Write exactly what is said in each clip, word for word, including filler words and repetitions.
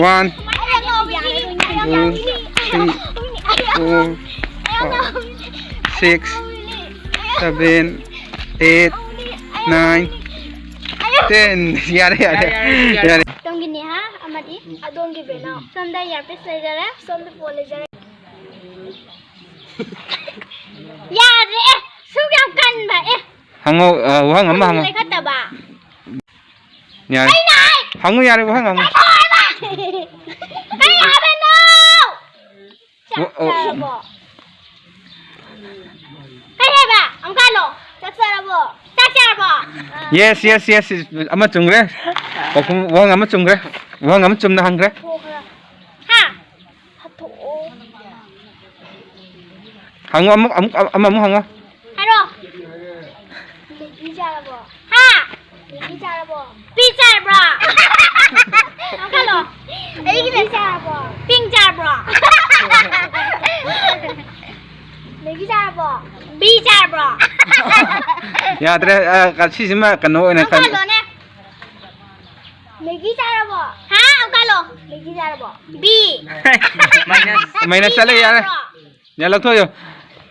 One, two, three, four, five, six, seven, eight, nine, ten. ꯌꯥꯔꯦ, ꯌꯥꯔꯦ, ꯌꯥꯔꯦ, ꯌꯥꯔꯦ꯫ ꯌꯥꯔꯦ꯫ ꯑꯗꯣꯝꯒꯤꯅꯦ ꯍꯥ, ꯑꯃꯗꯤ ꯑꯗꯣꯝꯒꯤ ꯕꯦꯅꯥꯎ꯫ ꯁꯣꯝꯗ earpiece ꯂꯩꯖꯔꯦ, ꯁꯣꯝꯗ phone ꯂꯩꯖꯔꯦ꯫ ꯌꯥꯗ꯭ꯔꯦ ꯑꯦ, ꯁꯨꯛ ꯌꯥꯝ ꯀꯟꯕ ꯑꯦ꯫ ꯍꯪꯉꯣ, ꯑ, ꯋꯥꯍꯪ ꯑꯃ ꯍꯪꯉꯣ꯫ ꯂꯩꯈꯠꯇꯕ꯫ ꯌꯥꯔꯦ꯫ ꯑꯩꯅ ꯍꯥꯏ꯫ ꯍꯪꯉꯨ ꯌꯥꯔꯦ, ꯋꯥꯍꯪ ꯍꯪꯉꯨ꯫ ꯆꯠꯂꯣ ꯍꯥꯏꯕ! ꯀꯩ ꯍꯥꯏꯕꯅꯣ? ꯆꯥꯛ ꯑꯣ, ꯑꯣ꯫ ꯆꯥꯔꯕꯣ? ꯀꯩ ꯍꯥꯏꯕ? ꯑꯃꯨꯛꯀ ꯍꯜꯂꯣ꯫ ꯆꯥꯛ ꯆꯥꯔꯕꯣ? ꯆꯥꯛ ꯆꯥꯔꯕꯣ? Yes, yes, yes, yes. ꯑꯃ ꯆꯨꯝꯈ꯭ꯔꯦ꯫ ꯄꯥꯎꯈꯨꯝ, ꯋꯥꯍꯪ ꯑꯃ ꯆꯨꯝꯈ꯭ꯔꯦ꯫ ꯋꯥꯍꯪ ꯑꯃ ꯆꯨꯝꯅ ꯍꯪꯈ꯭ꯔꯦ꯫ ꯍꯥ? ꯍꯥꯊꯣꯛꯑꯣ꯫ ꯍꯪꯉꯣ, ꯑꯃꯨꯛ, ꯑꯃꯨꯛ, ꯑꯃ, ꯑꯃꯨꯛ ꯍꯪꯉꯣ꯫ ꯍꯥꯏꯔꯣ꯫ ꯃꯦꯒꯤ ꯆꯥꯔꯕꯣ? ꯍꯥ? ꯃꯦꯒꯤ ꯆꯥꯔꯕꯣ? ꯄꯤ ꯆꯥꯔꯕ꯭ꯔꯣ? ꯑꯃꯨꯛꯀ ꯍꯜꯂꯣ꯫ ꯑꯩꯒꯤ ꯃꯦꯒꯤ ꯆꯥꯔꯕꯣ? ꯄꯤꯡ ꯆꯥꯔꯕ꯭ꯔꯣ? ꯃꯦꯒꯤ ꯆꯥꯔꯕꯣ? ꯕꯤ ꯆꯥꯔꯕ꯭ꯔꯣ? ꯌꯥꯗ꯭ꯔꯦ, ꯑ, ꯁꯤꯁꯤꯃ ꯀꯩꯅꯣ ꯑꯣꯏꯅ ꯑꯃꯨꯛꯀ ꯈꯟ- ꯍꯜꯂꯣꯅꯦ꯫ ꯃꯦꯒꯤ ꯆꯥꯔꯕꯣ? ꯍꯥ? ꯑꯃꯨꯛꯀ ꯍꯜꯂꯣ꯫ ꯃꯦꯒꯤ ꯆꯥꯔꯕꯣ? ꯕꯤ꯫ Minus꯫ Minus ꯆꯠꯂꯦ, ꯌꯥꯔꯦ꯫ ꯆꯥꯔꯕ꯭ꯔꯣ? ꯌꯥ, ꯂꯧꯊꯣꯛꯑꯣ꯫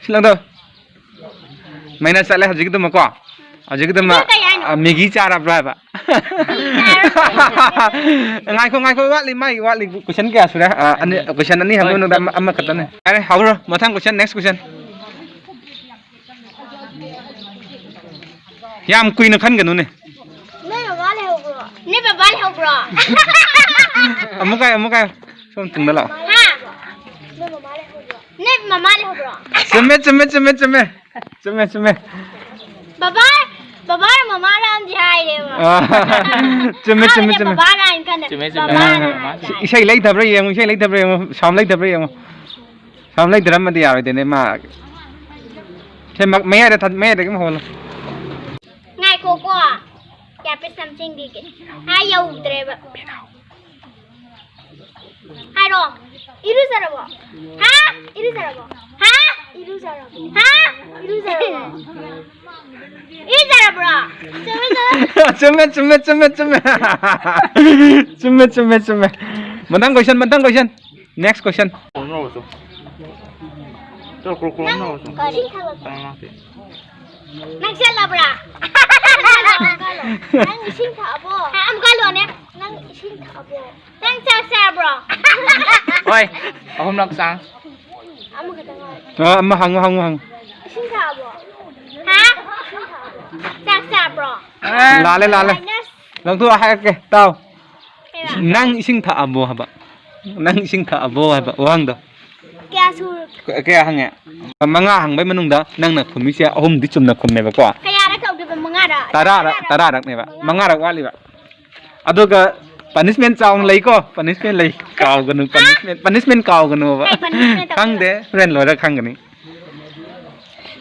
ꯁꯤ ꯂꯧꯊꯣꯛꯑꯣ꯫ Minus ꯆꯠꯂꯦ ꯍꯧꯖꯤꯛꯀꯤꯗꯨꯃꯀꯣ꯫ ꯍꯧꯖꯤꯛꯀꯤꯗꯨꯃ, ꯑꯗꯨ ꯀꯩ ꯍꯥꯏꯅꯣ? ꯑ, ꯃꯦꯒꯤ ꯆꯥꯔꯕ꯭ꯔꯥ ꯍꯥꯏꯕ? ꯃꯦꯒꯤ ꯆꯥꯔꯕ꯭ꯔꯥ? ꯉꯥꯏꯈꯣ, ꯉꯥꯏꯈꯣ, ꯋꯥꯠꯂꯤ, ꯃꯥꯒꯤ ꯋꯥꯠꯂꯤ꯫ Question ꯀꯌꯥ ꯁꯨꯔꯦ? ꯑ, ꯑꯅꯤ, question ꯑꯅꯤ ꯍꯪꯕ ꯍꯣꯏ꯫ ꯃꯅꯨꯡꯗ ꯑꯃ, ꯑꯃꯈꯛꯇꯅꯦ꯫ ꯌꯥꯔꯦ, ꯍꯧꯔꯣ꯫ ꯃꯊꯪ question, next question꯫ ꯌꯥꯝ ꯀꯨꯏꯅ ꯈꯟꯒꯅꯨꯅꯦ꯫ ꯅꯣꯏ ꯃꯃꯥ ꯂꯩꯍꯧꯕ꯭ꯔꯣ? ꯅꯣꯏ ꯕꯕꯥ ꯂꯩꯍꯧꯕ꯭ꯔꯣ? ꯑꯃꯨꯛ ꯍꯥꯏꯌꯣ, ꯑꯃꯨꯛ ꯍꯥꯏꯌꯣ꯫ ꯁꯣꯝ ꯇꯨꯡꯗ ꯂꯥꯛꯑꯣ꯫ ꯍꯥ? ꯅꯣꯏ ꯃꯃꯥ ꯂꯩꯍꯧꯕ꯭ꯔꯣ? ꯅꯣꯏ ꯃꯃꯥ ꯂꯩꯍꯧꯕ꯭ꯔꯣ? ꯆꯨꯝꯃꯦ, ꯆꯨꯝꯃꯦ, ꯆꯨꯝꯃꯦ, ꯆꯨꯝꯃꯦ꯫ ꯆꯨꯝꯃꯦ, ꯆꯨꯝꯃꯦ꯫ ꯕꯕꯥ, ꯕꯕꯥ ꯃꯃꯥ ꯂꯥꯛꯑꯝꯗꯤ ꯍꯥꯏꯔꯦꯕ꯫ ꯑꯥ꯫ ꯆꯨꯝꯃꯦ, ꯆꯨꯝꯃꯦ, ꯑꯍꯥꯟꯕꯗ ꯆꯨꯝꯃꯦ꯫ ꯕꯕꯥ ꯂꯥꯛꯑꯦꯅ ꯈꯜꯂꯦ꯫ ꯆꯨꯝꯃꯦ, ꯆꯨꯝꯃꯦ꯫ ꯕꯕꯥ ꯑꯥ꯫ ꯂꯥꯛꯑꯦ꯫ ꯏꯁꯩ ꯂꯩꯇꯕ꯭ꯔꯥ ꯌꯦꯡꯉꯨ, ꯏꯁꯩ ꯂꯩꯇꯕ꯭ꯔꯥ ꯌꯦꯡꯉꯨ, sound ꯂꯩꯇꯕ꯭ꯔꯥ ꯌꯦꯡꯉꯨ꯫ Sound ꯂꯩꯇ꯭ꯔꯝꯃꯗꯤ ꯌꯥꯔꯣꯏꯗꯣꯏꯅꯦ ꯃꯥ꯫ ꯁꯦ, ꯃ-, ꯃꯌꯥꯏꯗ ꯊꯥ-, ꯃꯌꯥꯏꯗꯒꯤ ꯑꯃ ꯍꯣꯜꯂꯣ꯫ ꯉꯥꯏꯈꯣꯀꯣ꯫ Earpiece ꯑꯝ ꯆꯤꯡꯈꯤꯒꯦ꯫ ꯑꯥ ꯌꯧꯗ꯭ꯔꯦꯕ꯫ ꯍꯥꯏꯔꯣ꯫ ꯏꯔꯨꯖꯔꯕꯣ? ꯍꯥ? ꯏꯔꯨꯖꯔꯕꯣ? ꯍꯥ? ꯏꯔꯨꯖꯔꯕꯣ? ꯍꯥ? ꯏꯔꯨꯖꯔꯕꯣ? ꯏꯔꯨꯖꯔꯕ꯭ꯔꯣ? ꯆꯨꯝꯃꯦ, ꯆꯨꯝꯃꯦ꯫ ꯆꯨꯝꯃꯦ, ꯆꯨꯝꯃꯦ, ꯆꯨꯝꯃꯦ, ꯆꯨꯝꯃꯦ꯫ ꯆꯨꯝꯃꯦ, ꯆꯨꯝꯃꯦ, ꯆꯨꯝꯃꯦ꯫ ꯃꯊꯪ question, ꯃꯊꯪ question. Next question. ꯅꯪ ꯀꯔꯤ? ꯅꯪ ꯆꯠꯂꯕ꯭ꯔꯥ? ꯅꯪ ꯏꯁꯤꯡ ꯊꯛꯑꯕꯣ? ꯍꯥ, ꯑꯃꯨꯛꯀ ꯍꯜꯂꯣꯅꯦ꯫ ꯅꯪ ꯏꯁꯤꯡ ꯊꯛꯑꯕꯣ? ꯅꯪ ꯆꯥꯛ ꯆꯥꯕ꯭ꯔꯣ? ꯍꯣꯏ, ꯑꯍꯨꯝꯂꯛ ꯆꯥꯡ꯫ ꯑꯃꯈꯛꯇ ꯉꯥꯏꯔꯦ꯫ ꯑ, ꯑꯃ ꯍꯪꯉꯨ, ꯍꯪꯉꯨ, ꯍꯪꯉꯨ꯫ ꯏꯁꯤꯡ ꯊꯛꯑꯕꯣ? ꯍꯥ? ꯏꯁꯤꯡ ꯊꯛꯑꯕꯣ? ꯆꯥꯛ ꯆꯥꯕ꯭ꯔꯣ? ꯂꯥꯜꯂꯦ, ꯂꯥꯜꯂꯦ꯫ ꯃꯥꯏꯅꯁ꯫ ꯂꯧꯊꯣꯛꯑ ꯍꯥꯏꯔꯛꯀꯦ, ꯇꯥꯎ꯫ ꯀꯩꯕ? ꯅꯪ ꯏꯁꯤꯡ ꯊꯛꯑꯕꯣ ꯍꯥꯏꯕ? ꯅꯪ ꯏꯁꯤꯡ ꯊꯛꯑꯕꯣ ꯍꯥꯏꯕ ꯋꯥꯍꯪꯗꯣ꯫ ꯀꯌꯥ ꯁꯨꯔꯒꯦ? ꯀ-, ꯀꯌꯥ ꯍꯪꯉꯦ? ꯃꯉꯥ ꯍꯪꯕꯩ ꯃꯅꯨꯡꯗ ꯅꯪꯅ ꯈꯨꯝꯃꯤꯁꯦ ꯑꯍꯨꯝꯗꯤ ꯆꯨꯝꯅ ꯈꯨꯝꯃꯦꯕꯀꯣ꯫ ꯀꯌꯥꯔꯛ ꯇꯧꯗꯣꯏꯕ? ꯃꯉꯥꯔꯛ? ꯇꯔꯥꯔꯛ, ꯇꯔꯥꯔꯛꯅꯦꯕ꯫ ꯃꯉꯥ꯫ ꯃꯉꯥꯔꯛ ꯋꯥꯠꯂꯤꯕ꯫ ꯑꯗꯨꯒ punishment ꯆꯥꯎꯅ ꯂꯩꯀꯣ꯫ Punishment ꯂꯩ꯫ ꯀꯥꯎꯒꯅꯨ, ꯍꯥ? Punishment, punishment ꯀꯥꯎꯒꯅꯨꯕ꯫ ꯀꯩ punishment ꯇꯧꯗꯣꯏꯕ? ꯈꯪꯗꯦ, ꯍꯣꯔꯦꯟ ꯂꯣꯏꯔ ꯈꯪꯒꯅꯤ꯫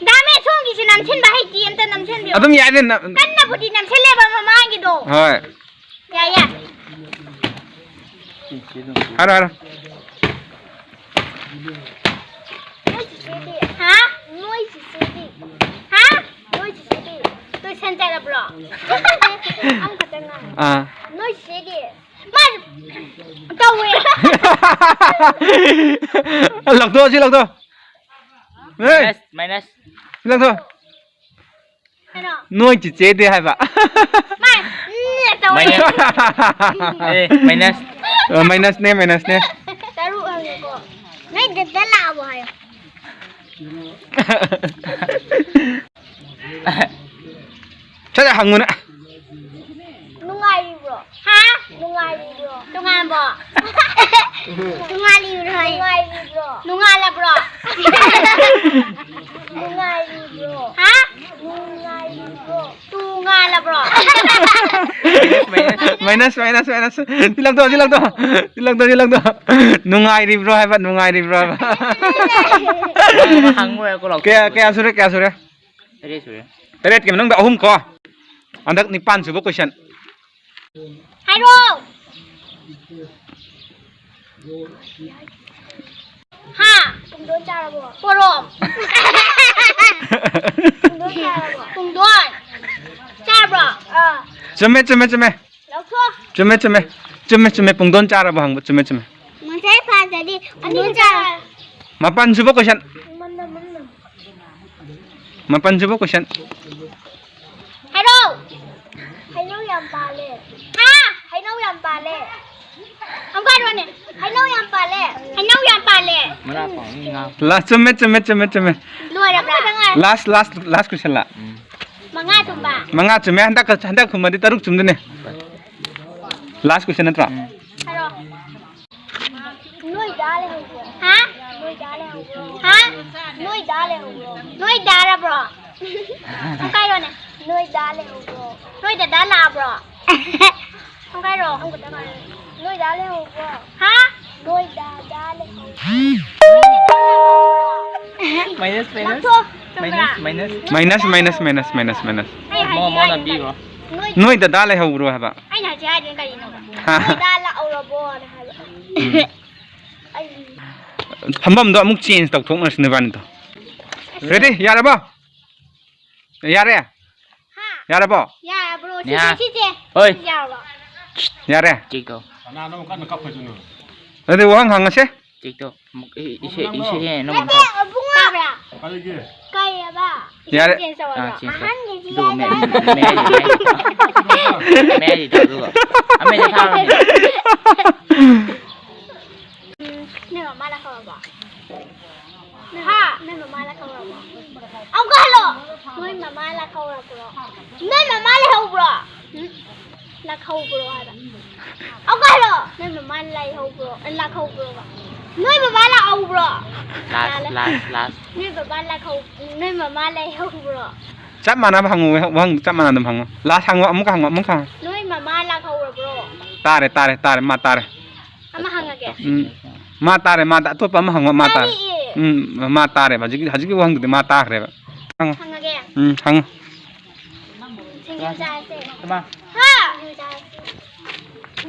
ꯗꯥ ꯃꯦꯁꯣꯡꯒꯤꯁꯨ ꯅꯝꯁꯤꯟꯕ ꯍꯩꯇꯦ, ꯑꯝꯇ ꯅꯝꯁꯤꯟꯕꯤꯌꯣ꯫ ꯑꯗꯨꯝ ꯌꯥꯏꯅꯦ, ꯅ-, ꯀꯟꯅꯕꯨꯗꯤ ꯅꯝꯁꯤꯜꯂꯦꯕ ꯃꯃꯥꯡꯒꯤꯗꯣ꯫ ꯍꯣꯏ꯫ ꯌꯥꯏ, ꯌꯥꯏ꯫ ꯍꯥꯏꯔꯣ, ꯍꯥꯏꯔꯣ꯫ ꯅꯣꯏ ꯆꯤꯆꯦꯗꯤ? ꯍꯥ? ꯅꯣꯏ ꯆꯤꯆꯦꯗꯤ? ꯍꯥ? ꯅꯣꯏ ꯆꯤꯆꯦꯗꯤ? Tuition ꯆꯠꯂꯕ꯭ꯔꯣ? ꯑꯃꯈꯛꯇ ꯉꯥꯏꯔꯦ꯫ ꯑꯥ꯫ ꯅꯣꯏ ꯆꯤꯆꯦꯗꯤ? ꯃꯥ ꯇꯧꯋꯦ꯫ ꯂꯧꯊꯣꯛꯑꯣ, ꯁꯤ ꯂꯧꯊꯣꯛꯑꯣ꯫ ꯍꯦ! Minus, minus꯫ ꯁꯤ ꯂꯧꯊꯣꯛꯑꯣ꯫ ꯀꯩꯅꯣ? ꯅꯣꯏ ꯆꯤꯆꯦꯗꯤ ꯍꯥꯏꯕ꯫ ꯃꯥ, ꯎꯝ, ꯇꯧꯋꯦ꯫ Minus꯫ ꯑꯦ, minus꯫ ꯑ, minus ꯅꯦ, minus ꯅꯦ꯫ ꯇꯔꯨꯛ ꯍꯪꯉꯦꯀꯣ꯫ ꯅꯣꯏ ꯗꯗꯥ ꯂꯥꯛꯑꯕꯣ ꯍꯥꯏꯌꯣ꯫ ꯁꯠ ꯍꯪꯉꯨꯅꯦ꯫ ꯅꯨꯡꯉꯥꯏꯔꯤꯕ꯭ꯔꯣ? ꯍꯥ? ꯅꯨꯡꯉꯥꯏꯔꯤꯕ꯭ꯔꯣ? ꯇꯣꯉꯥꯟꯕꯣ? ꯅꯨꯡꯉꯥꯏꯔꯤꯕ꯭ꯔꯣ ꯍꯥꯏꯌꯣ꯫ ꯅꯨꯡꯉꯥꯏꯔꯤꯕ꯭ꯔꯣ? ꯅꯣꯡꯉꯥꯜꯂꯕ꯭ꯔꯣ? ꯅꯨꯡꯉꯥꯏꯔꯤꯕ꯭ꯔꯣ? ꯍꯥ? ꯅꯨꯡꯉꯥꯏꯔꯤꯕ꯭ꯔꯣ? ꯇꯨ ꯉꯥꯜꯂꯕ꯭ꯔꯣ? Minus, minus, minus꯫ ꯁꯤ ꯂꯧꯊꯣꯛ, ꯁꯤ ꯂꯧꯊꯣꯛ꯫ ꯁꯤ ꯂꯧꯊꯣꯛ, ꯁꯤ ꯂꯧꯊꯣꯛ꯫ ꯅꯨꯡꯉꯥꯏꯔꯤꯕ꯭ꯔꯣ ꯍꯥꯏꯕ, ꯅꯨꯡꯉꯥꯏꯔꯤꯕ꯭ꯔꯣ ꯍꯥꯏꯕ꯫ ꯍꯪꯉꯣ ꯍꯥꯏꯀꯣ, ꯂꯧꯊꯣꯛ꯫ ꯀꯌꯥ, ꯀꯌꯥ ꯁꯨꯔꯦ, ꯀꯌꯥ ꯁꯨꯔꯦ? ꯇꯔꯦꯠ ꯁꯨꯔꯦ꯫ ꯇꯔꯦꯠꯀꯤ ꯃꯅꯨꯡꯗ ꯑꯍꯨꯝ ꯀꯣ꯫ ꯍꯟꯗꯛ ꯅꯤꯄꯥꯟ ꯁꯨꯕ question꯫ ꯍꯥꯏꯔꯣ꯫ ꯍꯥ? ꯄꯨꯡꯗꯣꯟ ꯆꯥꯔꯕꯣ? ꯄꯣꯔꯣꯝ꯫ ꯄꯨꯡꯗꯣꯟ ꯆꯥꯔꯕꯣ? ꯄꯨꯡꯗꯣꯟ꯫ ꯆꯥꯔꯕ꯭ꯔꯣ? ꯑꯥ꯫ ꯆꯨꯝꯃꯦ, ꯆꯨꯝꯃꯦ, ꯆꯨꯝꯃꯦ꯫ ꯂꯧꯊꯣꯛ꯫ ꯆꯨꯝꯃꯦ, ꯆꯨꯝꯃꯦ꯫ ꯆꯨꯝꯃꯦ, ꯆꯨꯝꯃꯦ꯫ ꯄꯨꯡꯗꯣꯟ ꯆꯥꯔꯕ ꯍꯪꯕ꯫ ꯆꯨꯝꯃꯦ, ꯆꯨꯝꯃꯦ꯫ ꯉꯁꯥꯏ ꯐꯥꯗꯗꯤ ꯑꯗꯨ ꯆꯥ-, ꯃꯥꯄꯟ ꯁꯨꯕ question꯫ ꯃꯥꯄꯟ ꯁꯨꯕ question꯫ ꯍꯥꯏꯔꯣ꯫ ꯍꯩꯅꯧ ꯌꯥꯝ ꯄꯥꯜꯂꯦ꯫ ꯍꯥ? ꯍꯩꯅꯧ ꯌꯥꯝ ꯄꯥꯜꯂꯦ꯫ ꯑꯃꯨꯛꯀ ꯍꯥꯏꯔꯣꯅꯦ꯫ ꯍꯩꯅꯧ ꯌꯥꯝ ꯄꯥꯜꯂꯦ꯫ ꯍꯩꯅꯧ ꯌꯥꯝ ꯄꯥꯜꯂꯦ꯫ ꯃꯅꯥ ꯄꯥꯎ ꯃꯤ ꯉꯥ꯫ Last꯫ ꯆꯨꯝꯃꯦ, ꯆꯨꯝꯃꯦ, ꯆꯨꯝꯃꯦ, ꯆꯨꯝꯃꯦ꯫ ꯂꯣꯏꯔꯕ꯭ꯔꯥ? Last, last, last question ꯂ꯫ ꯎꯝ꯫ ꯃꯉꯥ ꯆꯨꯝꯕ꯫ ꯃꯉꯥ ꯆꯨꯝꯃꯦ꯫ ꯍꯟꯗꯛ, ꯍꯟꯗꯛ ꯈꯨꯝꯃꯗꯤ ꯇꯔꯨꯛ ꯆꯨꯝꯗꯣꯏꯅꯦ꯫ Last question ꯅꯠꯇ꯭ꯔꯣ? ꯎꯝ꯫ ꯍꯥꯏꯔꯣ꯫ ꯅꯣꯏ ꯗꯥ ꯂꯩꯍꯧꯕ꯭ꯔꯣ? ꯍꯥ? ꯅꯣꯏ ꯗꯥ ꯂꯩꯍꯧꯕ꯭ꯔꯣ? ꯍꯥ? ꯅꯣꯏ ꯗꯥ ꯂꯩꯍꯧꯕ꯭ꯔꯣ? ꯅꯣꯏ ꯗꯥꯔꯕ꯭ꯔꯣ? ꯑꯃꯨꯛꯀ ꯍꯥꯏꯔꯣꯅꯦ꯫ ꯅꯣꯏ ꯗꯥ ꯂꯩꯍꯧꯕ꯭ꯔꯣ? ꯅꯣꯏ ꯗꯗꯥ ꯂꯥꯛꯑꯕ꯭ꯔꯣ? ꯑꯃꯨꯛꯀ ꯍꯥꯏꯔꯣ꯫ ꯑꯃꯨꯛꯀ ꯍꯥꯏꯔꯣ꯫ ꯅꯣꯏ ꯗꯥ ꯂꯩꯍꯧꯕ꯭ꯔꯣ? ꯍꯥ? ꯅꯣꯏ ꯗꯥ, ꯗꯥ ꯂꯩꯍꯧꯕ꯭ꯔꯣ? Minus, minus꯫ ꯂꯧꯊꯣꯛ꯫ ꯆꯨꯝꯕ꯭ꯔꯥ? Minus, minus꯫ Minus, minus, minus, minus, minus꯫ ꯑꯩ ꯍꯥꯏꯗꯤ ꯃꯣ-, ꯃꯣꯅ ꯍꯥꯏꯗꯤ ꯄꯤꯈ꯭ꯔꯣ꯫ ꯅꯣꯏ ꯅꯣꯏ ꯗꯗꯥ ꯂꯩꯍꯧꯕ꯭ꯔꯣ ꯍꯥꯏꯕ? ꯑꯩꯅ ꯍꯧꯖꯤꯛ ꯍꯥꯏꯗꯨꯅ ꯀꯔꯤꯅꯣꯕ? ꯍꯥ꯫ ꯅꯣꯏ ꯗꯥ ꯂꯥꯛꯍꯧꯔꯕꯣꯅ ꯍꯥꯏꯕ꯫ ꯎꯝ꯫ ꯑꯩ ꯐꯝꯐꯝꯗꯣ ꯑꯃꯨꯛ change ꯇꯧꯊꯣꯛꯅꯔꯁꯤ ꯅꯣꯏꯕꯥꯅꯤꯗꯣ꯫ Ready? ꯌꯥꯔꯕꯣ? ꯌꯥꯔꯦ? ꯍꯥ? ꯌꯥꯔꯕꯣ? ꯌꯥꯔꯕ꯭ꯔꯣ? ꯁꯤꯁꯦ, ꯅꯦꯍꯥ꯫ ꯁꯤꯁꯦ꯫ ꯍꯣꯏ꯫ ꯁꯤꯁꯦ ꯌꯥꯔꯕꯣ? ꯌꯥꯔꯦ? ꯆꯦꯛ ꯇꯧ꯫ ꯀꯅꯥꯅꯣ ꯑꯃꯨꯛ ꯀꯟꯅ ꯀꯞꯄꯗꯨꯅꯣ? ꯑꯗꯨꯗꯤ ꯋꯥꯍꯪ ꯍꯪꯉꯁꯦ꯫ ꯆꯦꯛ ꯇꯧ꯫ ꯑꯃꯨꯛ ꯏ-, ꯏꯁꯩ, ꯅꯪ ꯏꯁꯩ ꯍꯦꯟꯅ ꯅꯠꯇꯦ, ꯅꯣꯡꯃ ꯏꯕꯨꯡꯉꯣ꯫ ꯇꯥꯕ꯭ꯔꯥ? ꯀꯔꯤꯒꯤ? ꯀꯩ ꯍꯥꯏꯕ? ꯌꯥꯔꯦ꯫ Change ꯇꯧꯔꯕ꯭ꯔꯣ? ꯑꯥ, change ꯇꯧ꯫ ꯑꯍꯟꯒꯤꯁꯤ ꯑꯗꯨꯒ ꯌꯥꯗꯦ꯫ ꯃꯌꯥꯏ-, ꯃꯌꯥꯏ-, ꯃꯌꯥꯏꯗꯤ ꯇꯧ, ꯑꯗꯨꯒ ꯑꯃꯗ ꯊꯥꯔꯣꯅꯦ꯫ ꯎꯝ, ꯅꯣꯏ ꯃꯃꯥ ꯂꯥꯛꯍꯧꯔꯕꯣ? ꯍꯥ? ꯅꯣꯏ ꯃꯃꯥ ꯂꯥꯛꯍꯧꯔꯕꯣ? ꯑꯃꯨꯛꯀ ꯍꯜꯂꯣ꯫ ꯅꯣꯏ ꯃꯃꯥ ꯂꯥꯛꯍꯧꯔꯕ꯭ꯔꯣ? ꯅꯣꯏ ꯃꯃꯥ ꯂꯩꯍꯧꯕ꯭ꯔꯣ? ꯎꯝ? ꯂꯥꯛꯍꯧꯕ꯭ꯔꯣ ꯍꯥꯏꯕ? ꯑꯃꯨꯛꯀ ꯍꯜꯂꯣ꯫ ꯅꯣꯏ ꯃꯃꯥ ꯂꯩꯍꯧꯕ꯭ꯔꯣ? ꯂꯥꯛꯍꯧꯕ꯭ꯔꯣꯕ? ꯅꯣꯏ ꯃꯃꯥ ꯂꯥꯛꯍꯧꯕ꯭ꯔꯣ? Last, last, last꯫ ꯅꯣꯏ ꯕꯕꯥ ꯂꯥꯛꯍꯧ-, ꯅꯣꯏ ꯃꯃꯥ ꯂꯩꯍꯧꯕ꯭ꯔꯣ? ꯆꯞ ꯃꯥꯟꯅꯕ ꯍꯪꯉꯨ, ꯋꯥꯍꯪ ꯆꯞ ꯃꯥꯟꯅ ꯑꯗꯨꯝ ꯍꯪꯉꯨ꯫ Last ꯍꯪꯉꯨ, ꯑꯃꯨꯛꯀ ꯍꯪꯉꯨ, ꯑꯃꯨꯛꯀ ꯍꯪꯉꯨ꯫ ꯅꯣꯏ ꯃꯃꯥ ꯂꯥꯛꯍꯧꯔꯕ꯭ꯔꯣ? ꯇꯥꯔꯦ, ꯇꯥꯔꯦ, ꯇꯥꯔꯦ, ꯃꯥ ꯇꯥꯔꯦ꯫ ꯑꯃ ꯍꯪꯉꯒꯦ꯫ ꯎꯝ꯫ ꯃꯥ ꯇꯥꯔꯦ, ꯃꯥ ꯇꯥ-, ꯑꯇꯣꯞꯄ ꯑꯃ ꯍꯪꯉꯣ, ꯃꯥ ꯇꯥꯔꯦ꯫ ꯇꯥꯔꯛꯑꯦ꯫ ꯎꯝ, ꯃꯥ ꯇꯥꯔꯦꯕ꯫ ꯍꯧꯖꯤꯛꯀꯤ, ꯍꯧꯖꯤꯛꯀꯤ ꯋꯥꯍꯪꯗꯨꯗꯤ ꯃꯥ ꯇꯥꯈ꯭ꯔꯦꯕ꯫ ꯍꯪꯉꯣ꯫ ꯍꯪꯉꯒꯦ꯫ ꯎꯝ, ꯍꯪꯉꯣ꯫ ꯁꯤꯡꯖꯨ ꯆꯥꯁꯦ꯫ ꯏꯃꯥ꯫ ꯍꯥ? ꯁꯤꯡꯖꯨ ꯆꯥꯁꯦ꯫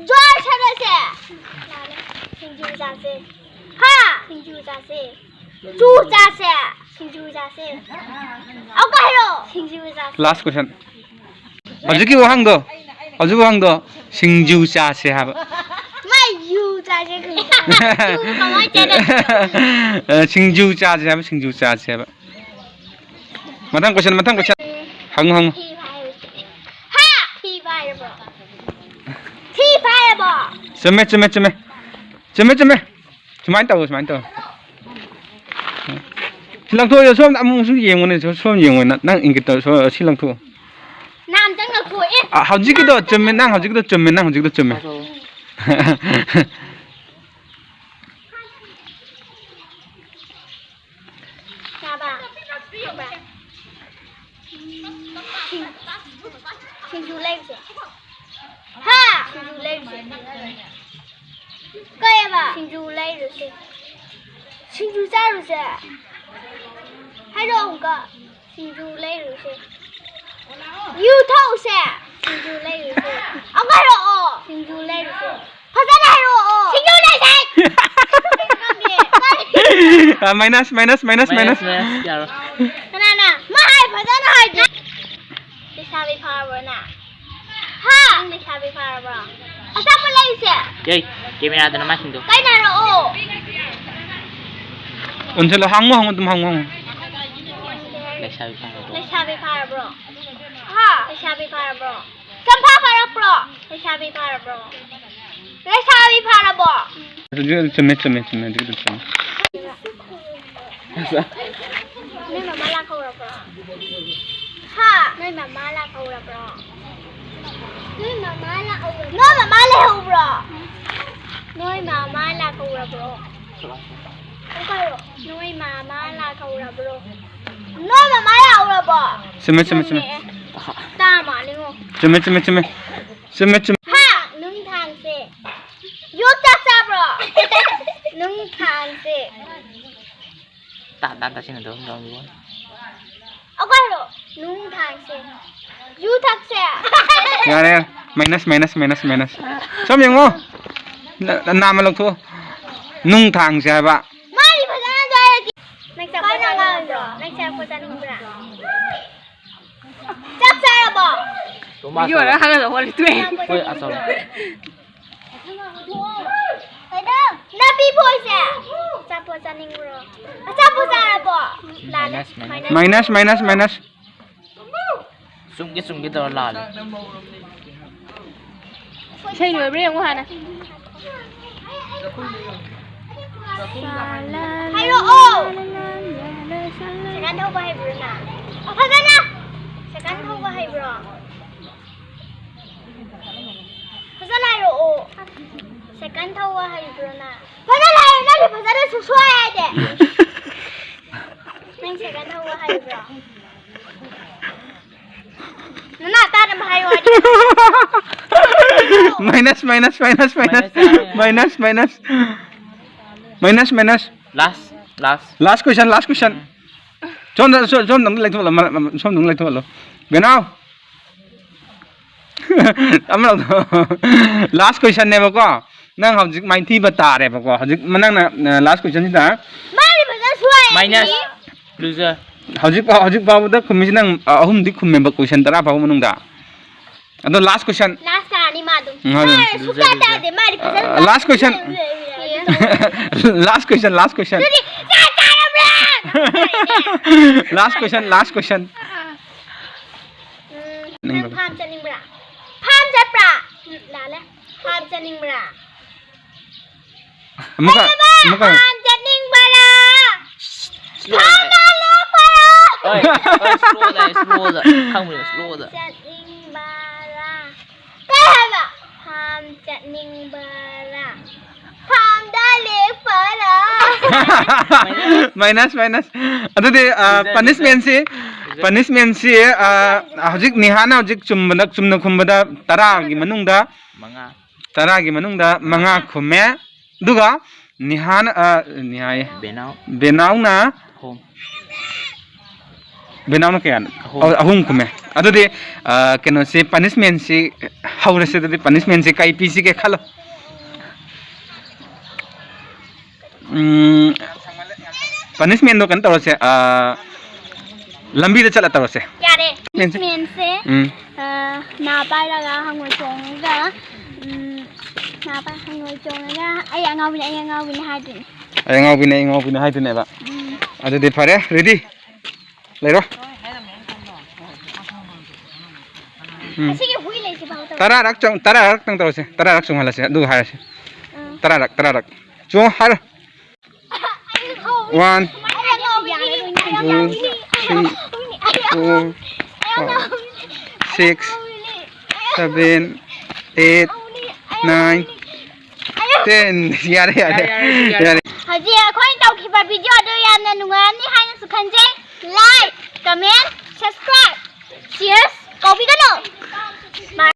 ꯖꯣꯏ ꯁꯥꯟꯅꯁꯦ꯫ ꯁꯤꯡꯖꯨ ꯆꯥꯁꯦ꯫ ꯍꯥ? ꯁꯤꯡꯖꯨ ꯆꯥꯁꯦ꯫ ꯆꯨ ꯆꯥꯁꯦ꯫ ꯁꯤꯡꯖꯨ ꯆꯥꯁꯦ꯫ ꯑꯃꯨꯛꯀ ꯍꯥꯏꯔꯣ꯫ ꯁꯤꯡꯖꯨ ꯆꯥꯁꯦ꯫ Last question꯫ ꯍꯧꯖꯤꯛꯀꯤ ꯋꯥꯍꯪꯗꯣ꯫ ꯍꯧꯖꯤꯛ ꯋꯥꯍꯪꯗꯣ ꯁꯤꯡꯖꯨ ꯆꯥꯁꯦ ꯍꯥꯏꯕ꯫ ꯃꯥꯏ ꯌꯨ ꯆꯥꯁꯦ ꯀꯩꯅꯣ? ꯌꯨ ꯀꯃꯥꯏ ꯆꯥꯅ? ꯑ, ꯁꯤꯡꯖꯨ ꯆꯥꯁꯦ ꯍꯥꯏꯕ, ꯁꯤꯡꯖꯨ ꯆꯥꯁꯦ ꯍꯥꯏꯕ꯫ ꯃꯊꯪ question, ꯃꯊꯪ question꯫ ꯍꯪꯉꯨ, ꯍꯪꯉꯨ꯫ ꯊꯤ ꯐꯥꯏꯔꯕꯣ? ꯍꯥ? ꯊꯤ ꯐꯥꯏꯔꯕꯣ? ꯊꯤ ꯐꯥꯏꯔꯕꯣ? ꯆꯨꯝꯃꯦ, ꯆꯨꯝꯃꯦ, ꯆꯨꯝꯃꯦ꯫ ꯆꯨꯝꯃꯦ, ꯆꯨꯝꯃꯦ꯫ ꯁꯨꯃꯥꯏꯅ ꯇꯧ, ꯁꯨꯃꯥꯏꯅ ꯇꯧ꯫ ꯁꯤ ꯂꯪꯊꯣꯛꯑꯣ, ꯁꯣꯝꯗ ꯑꯃꯨꯛꯁꯨ ꯌꯦꯡꯉꯨꯅꯦ, ꯁꯣ-, ꯁꯣꯝ ꯌꯦꯡꯉꯨꯅꯦ, ꯅꯪ ꯏꯪꯒꯤꯠ ꯇꯧ, ꯁꯣ-, ꯁꯤ ꯂꯪꯊꯣꯛꯑꯣ꯫ ꯅꯍꯥꯟꯇꯪ ꯂꯪꯊꯣꯛꯑꯦ꯫ ꯑ, ꯍꯧꯖꯤꯛꯀꯤꯗꯣ ꯆꯨꯝꯃꯦ, ꯅꯪ ꯍꯧꯖꯤꯛꯀꯤꯗꯣ ꯆꯨꯝꯃꯦ, ꯅꯪ ꯍꯧꯖꯤꯛꯀꯤꯗꯣ ꯆꯨꯝꯃꯦ꯫ ꯆꯥꯕ꯫ ꯁꯤꯡ-, ꯁꯤꯡꯖꯨ ꯂꯩꯔꯨꯁꯦ꯫ ꯍꯥ? ꯁꯤꯡꯖꯨ ꯂꯩꯔꯨꯁꯦ꯫ ꯀꯩꯑꯕ? ꯁꯤꯡꯖꯨ ꯂꯩꯔꯨꯁꯦ꯫ ꯁꯤꯡꯖꯨ ꯆꯥꯔꯨꯁꯦ꯫ ꯍꯥꯏꯔꯛꯑꯣ ꯑꯃꯨꯛꯀ꯫ ꯁꯤꯡꯖꯨ ꯂꯩꯔꯨꯁꯦ꯫ ꯌꯨ ꯊꯛꯎꯁꯦ꯫ ꯁꯤꯡꯖꯨ ꯂꯩꯔꯨꯁꯦ꯫ ꯑꯃꯨꯛꯀ ꯍꯥꯏꯔꯛꯑꯣ꯫ ꯁꯤꯡꯖꯨ ꯂꯩꯔꯨꯁꯦ꯫ ꯐꯖꯅ ꯍꯥꯏꯔꯛꯑꯣ꯫ ꯁꯤꯡꯖꯨ ꯂꯩꯁꯦ꯫ ꯑ, minus, minus, minus, minus꯫ Minus, minus, ꯌꯥꯔꯣꯏ꯫ ꯀꯅꯥꯅ? ꯃꯥ ꯍꯥꯏ, ꯐꯖꯅ ꯍꯥꯏꯗꯦ꯫ ꯂꯩꯁꯥꯕꯤ ꯐꯥꯔꯕ꯭ꯔꯣ ꯅꯪ? ꯍꯥ? ꯅꯪ ꯂꯩꯁꯥꯕꯤ ꯐꯥꯔꯕ꯭ꯔꯣ? ꯑꯆꯥꯄꯣꯠ ꯂꯩꯔꯨꯁꯦ꯫ ꯑꯦ, camera ꯗꯅ ꯃꯥꯏꯁꯤꯡꯗꯣ꯫ ꯀꯩꯅꯣ ꯍꯥꯏꯔꯛꯑꯣ꯫ ꯑꯣꯟꯁꯤꯜꯂꯣ, ꯍꯪꯉꯣ, ꯍꯪꯉꯣ, ꯑꯗꯨꯝ ꯍꯪꯉꯣ, ꯍꯪꯉꯣ꯫ ꯂꯩꯁꯥꯕꯤ ꯐꯥꯔꯕ꯭ꯔꯣ? ꯂꯩꯁꯥꯕꯤ ꯐꯥꯔꯕ꯭ꯔꯣ? ꯍꯥ? ꯂꯩꯁꯥꯕꯤ ꯐꯥꯔꯕ꯭ꯔꯣ? ꯆꯝꯐꯥ ꯐꯥꯔꯛꯄ꯭ꯔꯣ? ꯂꯩꯁꯥꯕꯤ ꯐꯥꯔꯕ꯭ꯔꯣ? ꯂꯩꯁꯥꯕꯤ ꯐꯥꯔꯕꯣ? ꯑꯗꯨ ꯆꯨꯝꯃꯦ, ꯆꯨꯝꯃꯦ, ꯆꯨꯝꯃꯦ, ꯑꯗꯨꯒꯤꯗꯣ ꯆꯨꯝꯃꯦ꯫ ꯅꯣꯏ ꯃꯃꯥ ꯂꯥꯛꯍꯧꯔꯕ꯭ꯔꯣ? ꯍꯥ? ꯅꯣꯏ ꯃꯃꯥ ꯂꯥꯛꯍꯧꯔꯕ꯭ꯔꯣ? ꯅꯣꯏ ꯃꯃꯥ ꯂꯥꯛꯍꯧꯔꯕ꯭ꯔꯣ? ꯅꯣꯏ ꯃꯃꯥ ꯂꯩꯍꯧꯕ꯭ꯔꯣ? ꯅꯣꯏ ꯃꯃꯥ ꯂꯥꯛꯍꯧꯔꯕ꯭ꯔꯣ? ꯑꯃꯨꯛꯀ ꯍꯥꯏꯔꯣ꯫ ꯅꯣꯏ ꯃꯃꯥ ꯂꯥꯛꯍꯧꯔꯕ꯭ꯔꯣ? ꯅꯣꯏ ꯃꯃꯥ ꯂꯥꯛꯍꯧꯔꯕꯣ? ꯆꯨꯝꯃꯦ, ꯆꯨꯝꯃꯦ, ꯆꯨꯝꯃꯦ꯫ ꯆꯨꯝꯃꯦ꯫ ꯇꯥ ꯃꯥꯜꯂꯤꯉꯣ꯫ ꯆꯨꯝꯃꯦ, ꯆꯨꯝꯃꯦ, ꯆꯨꯝꯃꯦ꯫ ꯆꯨꯝꯃꯦ, ꯆꯨꯝꯃꯦ꯫ ꯍꯥ? ꯅꯨꯡꯊꯥꯡꯁꯦ꯫ ꯌꯣꯠ ꯆꯥꯛ ꯆꯥꯕ꯭ꯔꯣ? ꯅꯨꯡꯊꯥꯡꯁꯦ꯫ ꯇꯥ, ꯇꯥ, ꯇꯥꯁꯤꯟꯅꯗꯕ ꯑꯃ ꯌꯥꯎꯔꯤꯕꯣ? ꯑꯩꯈꯣꯏꯔꯣ? ꯅꯨꯡꯊꯥꯡꯁꯦ꯫ ꯌꯨ ꯊꯛꯁꯦ꯫ ꯌꯥꯔꯦ, ꯌꯥꯔꯦ꯫ Minus, minus, minus, minus꯫ ꯁꯣꯝ ꯌꯦꯡꯉꯣ꯫ ꯅ-, ꯅ-, ꯅꯥꯝꯃ ꯂꯧꯊꯣꯛꯑꯣ꯫ ꯅꯨꯡꯊꯥꯡꯁꯦ ꯍꯥꯏꯕ꯫ ꯃꯥꯗꯤ ꯐꯖꯅ ꯍꯥꯏꯔꯗꯤ꯫ ꯅꯪ ꯆꯥꯄꯣꯠ ꯆꯥꯅꯤꯡꯕ꯭ꯔꯣ? ꯅꯪ ꯆꯥꯄꯣꯠ ꯆꯥꯅꯤꯡꯕ꯭ꯔꯥ? ꯆꯥꯛ ꯆꯥꯔꯕꯣ? ꯌꯣꯜꯂꯒ ꯍꯥꯟꯅ ꯂꯧꯍꯧꯔꯦ, ꯇꯣꯛꯑꯦ꯫ ꯍꯣꯏ, ꯑꯆꯧꯕ꯫ ꯀꯩꯅꯣ? ꯅꯥꯄꯤ ꯐꯣꯏꯁꯦ? ꯑꯆꯥꯄꯣꯠ ꯆꯥꯅꯤꯡꯕ꯭ꯔꯣ? ꯑꯆꯥꯄꯣꯠ ꯆꯥꯔꯕꯣ? ꯂꯥꯜꯂꯦ꯫ Minus, minus. Minus, minus, minus. ꯆꯨꯝꯒꯦ, ꯆꯨꯝꯒꯦ ꯇꯧꯔ ꯂꯥꯜꯂꯦ꯫ ꯏꯁꯩ ꯂꯣꯏꯕ꯭ꯔꯥ ꯌꯦꯡꯉꯨ ꯍꯥꯟꯅ꯫ ꯍꯥꯏꯔꯛꯑꯣ꯫ ꯁꯥꯏꯀꯜ ꯊꯧꯕ ꯍꯩꯕ꯭ꯔꯣ ꯅꯪ? ꯑꯣ, ꯐꯖꯅ꯫ ꯁꯥꯏꯀꯜ ꯊꯧꯕ ꯍꯩꯕ꯭ꯔꯣ? ꯐꯖꯅ ꯍꯥꯏꯔꯛꯑꯣ꯫ ꯁꯥꯏꯀꯜ ꯊꯧꯕ ꯍꯩꯕ꯭ꯔꯣ ꯅꯪ? ꯐꯖꯅ ꯍꯥꯏꯔꯛꯑꯣ, ꯅꯪꯗꯤ ꯐꯖꯅꯁꯨ ꯁꯣꯏ ꯍꯥꯏꯗꯦ꯫ ꯅꯪ ꯁꯥꯏꯀꯜ ꯊꯧꯕ ꯍꯩꯕ꯭ꯔꯣ? ꯅꯅꯥ ꯇꯥꯅꯕ ꯍꯥꯏꯌꯣ ꯍꯥꯏꯗꯤ꯫ Minus, minus, minus, minus. Minus ꯌꯥꯔꯦ꯫ Minus, minus. Minus, minus. Last, last꯫ Last question, last question꯫ Um. ꯁꯣꯝꯗ, ꯁꯣ-, ꯁꯣꯝꯗ ꯑꯝꯇ ꯂꯩꯊꯣꯛꯍꯜꯂꯣ, ꯃꯔꯛ, ꯁꯣꯝꯗ ꯑꯃꯨꯛ ꯂꯩꯊꯣꯛꯍꯜꯂꯣ꯫ ꯕꯦꯅꯥꯎ꯫ ꯑꯃ ꯂꯧꯊꯣꯛ꯫ Last questionꯅꯦꯕꯀꯣ꯫ ꯅꯪ ꯍꯧꯖꯤꯛ ꯃꯥꯏꯊꯤꯕ ꯇꯥꯔꯦꯕꯀꯣ꯫ ꯍꯧꯖꯤꯛ ꯅꯪꯅ, ꯑ, last questionꯁꯤꯗ꯫ ꯃꯥꯗꯤ ꯐꯖꯅ ꯁꯣꯏ꯫ Minus꯫ Loser꯫ ꯍꯧꯖꯤꯛ ꯐꯥꯎ-, ꯍꯧꯖꯤꯛ ꯐꯥꯎꯕꯗ ꯈꯨꯝꯃꯤꯁꯤ ꯅꯪ, ꯑ, ꯑꯍꯨꯝꯗꯤ ꯈꯨꯝꯃꯦꯕ question ꯇꯔꯥ ꯐꯥꯎꯕ ꯃꯅꯨꯡꯗ꯫ ꯑꯗꯣ last question꯫ Last ꯇꯥꯔꯅꯤ ꯃꯥ ꯑꯗꯨꯝ꯫ ꯎꯝ, ꯍꯣꯏ, ꯃꯥ ꯍꯣꯏ꯫ ꯁꯨꯡꯇꯥ ꯇꯥꯗꯦ꯫ ꯃꯥꯗꯤ ꯐꯖꯅ ꯑ, last question꯫ Last question, last question꯫ ꯑꯗꯨꯗꯤ ꯆꯥꯛ ꯆꯥꯔꯕ꯭ꯔꯥ? Last question, last question꯫ ꯎꯝ, ꯅꯪ ꯅꯪ farm ꯆꯠꯅꯤꯡꯕ꯭ꯔꯥ? Farm ꯆꯠꯄ꯭ꯔꯥ? ꯎꯝ, ꯂꯥꯜꯂꯦ꯫ Farm ꯆꯠꯅꯤꯡꯕ꯭ꯔꯥ? ꯑꯃꯨꯛꯀ, ꯀꯩꯅꯣꯕ? ꯑꯃꯨꯛꯀ꯫ Farm ꯆꯠꯅꯤꯡꯕꯔꯥ? Slow ꯐꯥꯝꯗ ꯂꯦꯛꯄꯔꯥ? ꯍꯣꯏ, ꯍꯣꯏ, slow ꯗ, slow ꯗ꯫ ꯈꯪꯕ꯭ꯔꯥ, slow ꯗ꯫ ꯐꯥꯝ ꯆꯠꯅꯤꯡꯕꯔꯥ? ꯀꯩ ꯍꯥꯏꯕ? Farm ꯆꯠꯅꯤꯡꯕꯔꯥ? Farmꯗ ꯂꯦꯛꯄꯔꯥ? Minus, minus꯫ ꯑꯗꯨꯗꯤ, ꯑ, Loser, punishmentꯁꯤ, loser꯫ Punishmentꯁꯤ, ꯑ, ꯍꯧꯖꯤꯛ ꯅꯤꯍꯥꯅ ꯍꯧꯖꯤꯛ ꯆꯨꯝꯕꯗ, ꯆꯨꯝꯅ ꯈꯨꯝꯕꯗ ꯇꯔꯥꯒꯤ ꯃꯅꯨꯡꯗ ꯃꯉꯥ꯫ ꯇꯔꯥꯒꯤ ꯃꯅꯨꯡꯗ ꯃꯉꯥ ꯈꯨꯝꯃꯦ꯫ ꯑꯗꯨꯒ ꯅꯤꯍꯥꯅ, ꯑ, ꯅꯤꯍꯥꯌꯦ꯫ ꯕꯦꯅꯥꯎ꯫ ꯕꯦꯅꯥꯎꯅ ꯑꯍꯨꯝ꯫ ꯕꯦꯅꯥꯎꯅ ꯀꯌꯥꯅꯣ? ꯑꯍꯨꯝ꯫ ꯑꯣ, ꯑꯍꯨꯝ ꯈꯨꯝꯃꯦ꯫ ꯑꯗꯨꯗꯤ, ꯑ, ꯀꯩꯅꯣꯁꯤ, punishmentꯁꯤ ꯍꯧꯔꯁꯤ꯫ ꯑꯗꯨꯗꯤ punishmentꯁꯤ ꯀꯩ ꯄꯤꯁꯤꯒꯦ ꯈꯜꯂꯣ꯫ ꯎꯝ, punishmentꯗꯣ ꯀꯩꯅꯣ ꯇꯧꯔꯁꯦ, ꯑ, ꯂꯝꯕꯤꯗ ꯆꯠꯂ ꯇꯧꯔꯁꯦ꯫ ꯌꯥꯔꯦ꯫ ꯃꯦꯟꯁꯦ꯫ ꯃꯦꯟꯁꯦ ꯎꯝ꯫ ꯅꯥ ꯄꯥꯏꯔꯒ ꯍꯪꯉꯣꯏ ꯆꯣꯡꯉꯒ ꯎꯝ, ꯅꯥ ꯄꯥꯏ ꯍꯪꯉꯣꯏ ꯆꯣꯡꯉꯒ ꯑꯩ ꯑꯉꯥꯎꯕꯤꯅꯦ ꯑꯩ ꯑꯉꯥꯎꯕꯤꯅꯦ ꯍꯥꯏꯗꯣꯏꯅꯦ꯫ ꯑꯩ ꯑꯉꯥꯎꯕꯤꯅꯦ ꯑꯩ ꯑꯉꯥꯎꯕꯤꯅꯦ ꯍꯥꯏꯗꯣꯏꯅꯦꯕ꯫ ꯑꯗꯨꯗꯤ ꯐꯔꯦ, ꯔꯦꯗꯤ ꯂꯩꯔꯣ꯫ ꯎꯝ꯫ ꯑꯁꯤꯒꯤ ꯍꯨꯏ ꯂꯩꯁꯤ ꯐꯥꯎ ꯇꯧ꯫ ꯇꯔꯥꯔꯛ ꯆꯣꯡ ꯇꯔꯥꯔꯛꯇꯪ ꯇꯧꯔꯁꯦ꯫ ꯇꯔꯥꯔꯛ ꯆꯣꯡꯍꯜꯂꯁꯦ ꯑꯗꯨꯒ ꯍꯥꯏꯔꯁꯦ꯫ ꯎꯝ꯫ ꯇꯔꯥꯔꯛ ꯇꯔꯥꯔꯛ꯫ ꯆꯣꯡꯉꯣ ꯍꯥꯏꯔꯣ꯫ One, two, three, four, five, six, seven, eight, nine, ten. ꯌꯥꯔꯦ, ꯌꯥꯔꯦ, ꯌꯥꯔꯦ꯫ ꯍꯧꯖꯤꯛ ꯑꯩꯈꯣꯏꯅ ꯇꯧꯈꯤꯕ ꯚꯤꯗꯤꯑꯣ ꯑꯗꯨ ꯌꯥꯝꯅ ꯅꯨꯡꯉꯥꯏꯔꯝꯅꯤ ꯍꯥꯏꯅꯁꯨ ꯈꯟꯖꯩ꯫ Like, comment,